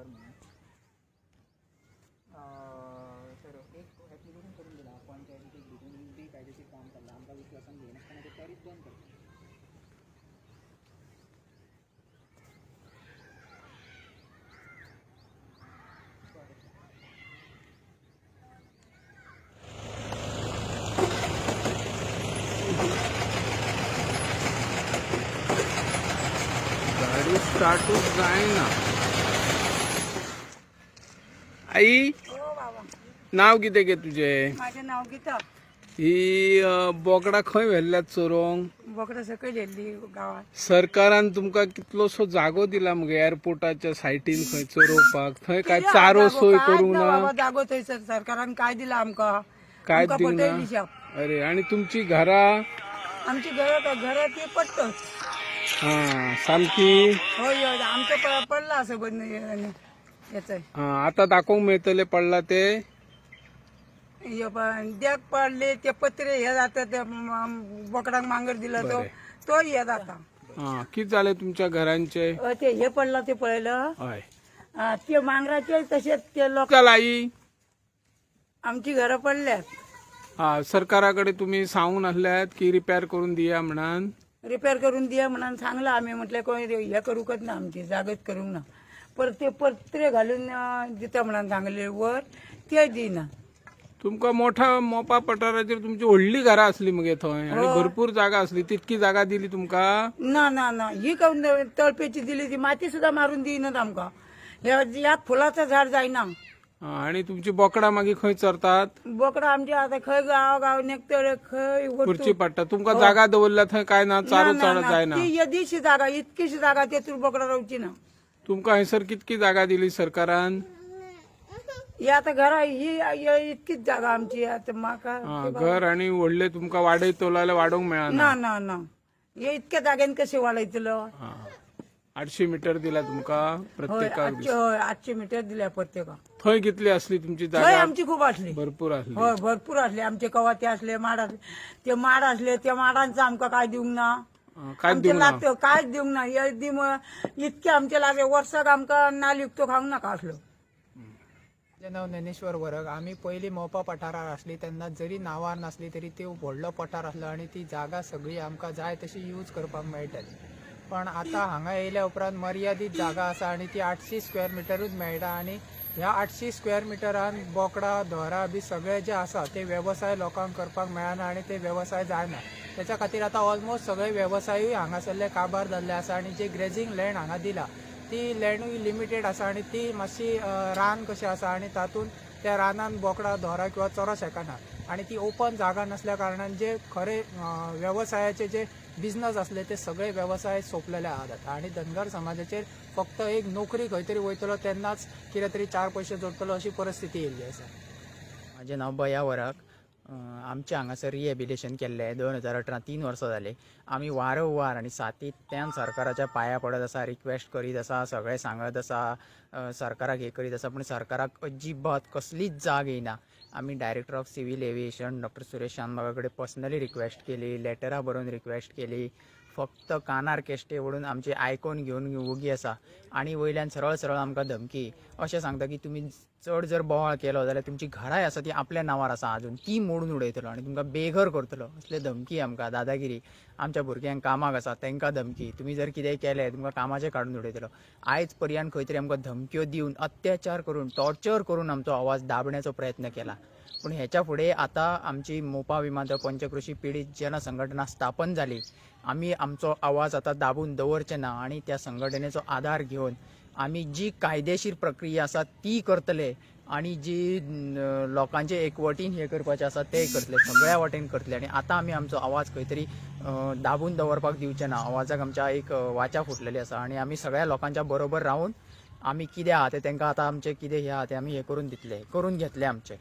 कर म्हणून. सर, एक एप्लिकेशन करून दिला पंचायतीक भितून, बेकायदेशीर काम चल्लां, आमकां विश्वासान घेयनासतना ते टॅरीफ बंद करता. गाडी स्टार्टूच जायना. आई. हो बाबा. नाव कितें गे तुजें? माझें नांव गीता. ही बोकडां खंय व्हेल्ल्यात चोरोंक? बोकडां सकयल येयल्ली गांवांत. सरकारान तुमकां कितलोसो जागो दिला मगे एअरपोर्टाच्या सायटीन खंय चरोवपाक, थंय काय चारो सोय करूंक ना? बाबा, जागो थंयसर सरकारान काय दिला आमकां? काय आमकां दिवंक ना? पटयली शाप. अरे, आणि तुमची घरा? आमची घरां, घरां ती पडटच. हा, सामकी. हय हय, आमचें पडलां असं बंद हेचो. हा, आता दाखोवंक मेळटले पडला ते? हे देख पडले ते पत्रे हे जाता, ते बोकडांक मांगर दिला तो. बरें. तो हे जाता. हा, कित जालें तुमच्या घरांचे? ते हे पडला ते पळयलं. हय. हा, ते मांगराचे तशेच ते लोक. चल आई. आमची घरां पडल्यात. हा, सरकारा कडेन तुमी सांगून आसल्यात की रिपेर करून दिया म्हणान? रिपेर करून दिया म्हणून सांगला आम्ही. म्हटलं कोण हे करूकच ना, आमची जागत करूंक ना. परत ते पत्रे घालून दिता म्हणून सांगले वर, ते दिना. तुमकां मोठा मोपा पठाराचेर तुमची व्हडली घरां आसली मगे थंय आणि हय. भरपूर जागा आसली, तितकी जागा दिली तुमकां? ना ना ना, ही काऊन तळपेची दिली, ती माती सुद्धा मारून दिनात आमकां. ह्या फुलाचं झाड जायना. हा, आणि तुमची बोकडां मागीर खंय चरतात? बोकडा आमचे आता खंय गाव गाव नेकतळे खंय वस्तू. खुर्ची पडटा. तुमकां जागा दवरल्या थंय काय ना, चारो ना, चारो ना, जायना? ती येदीशी जागा, इतकीशी जागा, तेतूर बोकडा रावची ना. तुमकां हयसर कितकी जागा दिली सरकारान? ही आता घरा ही ही इतकीच जागा आमची आता माका. हा, घर आणि व्हडले तुमकां वाडयतलो जाल्यार वाडोवंक मेळना? ना ना ना, हे इतक्या जागेन कशें वाडयतलो? हा. 800 मिटर दिला तुमकां हय. प्रत्येकाक? 800, हय, 800 मिटर दिल्या प्रत्येकाक. थंय कितली असली तुमची थंय जागा? आमची खूप असली. भरपूर असली. हय, भरपूर असले आमचे. कवाते असले, माड असले, ते माड असले, त्या माडांचं आमकां काय दिवंक ना. हा, काय आमचे दिवंक ना? लागतं कांयच दिवंक ना. हे दी इतके आमचे लागले, वर्साक आमकां नाल विकतो खावंक नाका असलो. म्हजें नांव ज्ञानेश्वर वरक. आमी पयलीं मोपा पठारार आसली तेन्ना जरी नांवार नासली तरी ती व्हडलो पठार आसलो आनी ती जागा सगळी आमकां जाय तशी यूज करपाक मेळटाली. पण आतां हांगा येयल्या उपरांत मर्यादीत जागा आसा आनी ती 800 स्क्वेअर मिटरूच मेळटा आनी ह्या 800 स्क्वेअर मिटरान बोकडां, धोरां बी सगळे जे आसा ते वेवसाय लोकांक करपाक मेळना आनी ते वेवसाय जायना. तेच्या खातीर आतां ऑलमोस्ट सगळे वेवसायूय हांगासरले काबार जाल्ले आसा आनी जे ग्रेजींग लँड हांगा दिला ती लँडूय लिमिटेड आसा आनी ती मातशी रान कशें आसा आनी तातूंत त्या रानान बोकडां, धोरां किंवा चरो शकना आनी ती ओपन जागा नासल्या कारणान जे खरे वेवसायाचे जे बिजनस आसले ते सगळे वेवसाय सोंपलेले आहात आतां आनी धनगर समाजाचेर फक्त एक नोकरी खंय तरी वयतलो तेन्नाच कितें तरी चार पयशे जोडटलो अशी परिस्थिती येयल्ली आसा. म्हाजें नांव बया वरक. आमचें हांगासर रिहेबिलिटेशन केल्लें 2018, 3 वर्सां जालीं. आमी वारंवार आनी सातत्यान सरकाराच्या पांया पडत आसा, रिक्वेस्ट करीत आसा, सगळें सांगत आसा, सरकाराक हें करीत आसा, पूण सरकाराक अजिबात कसलीच जाग येयना. आमी director of civil aviation doctor Suresh शानभागा कडेन पर्सनली रिक्वेस्ट केली, लेटरां बरोवन रिक्वेस्ट केली. फक्त कानार केश्टे ओडून आमचे आयकोन घेवन वोगी आसा आनी वयल्यान सरळ सरळ आमकां धमकी अशें सांगता की तुमी चड जर बोवाळ केलो जाल्यार तुमची घरांय आसा ती आपल्या नांवार आसा आजून, ती मोडून उडयतलो आनी तुमकां बेघर करतलो, असले धमकी आमकां, दादागिरी. आमच्या भुरग्यांक कामाक आसा तांकां धमकी, तुमी जर कितेंय केलें तुमकां कामाचें काडून उडयतलो. आयज पर्यंत खंय तरी आमकां धमक्यो दिवन, अत्याचार करून, टॉर्चर करून आमचो आवाज दाबण्याचो प्रयत्न केला. पूण हेच्या फुडें आतां आमची मोपा विमानतळ पंचकृषी पिडीत जन संघटना स्थापन जाली. आमी आमचो आवाज आतां दाबून दवरचे ना आनी त्या संघटनेचो आदार घेवन आमी जी कायदेशीर प्रक्रिया आसा ती करतले आनी जी लोकांचे एकवटीन हें करपाचें आसा तें करतले, सगळ्या वाटेन करतले. आनी आतां आमी आमचो आवाज खंय तरी दाबून दवरपाक दिवचे ना. आवाजाक आमच्या एक वाचा फुटलेली आसा आनी आमी सगळ्या लोकांच्या बरोबर रावन आमी कितें आहा तें तांकां आतां आमचें कितें हें आहा तें आमी हें करून दितले, करून घेतले आमचें.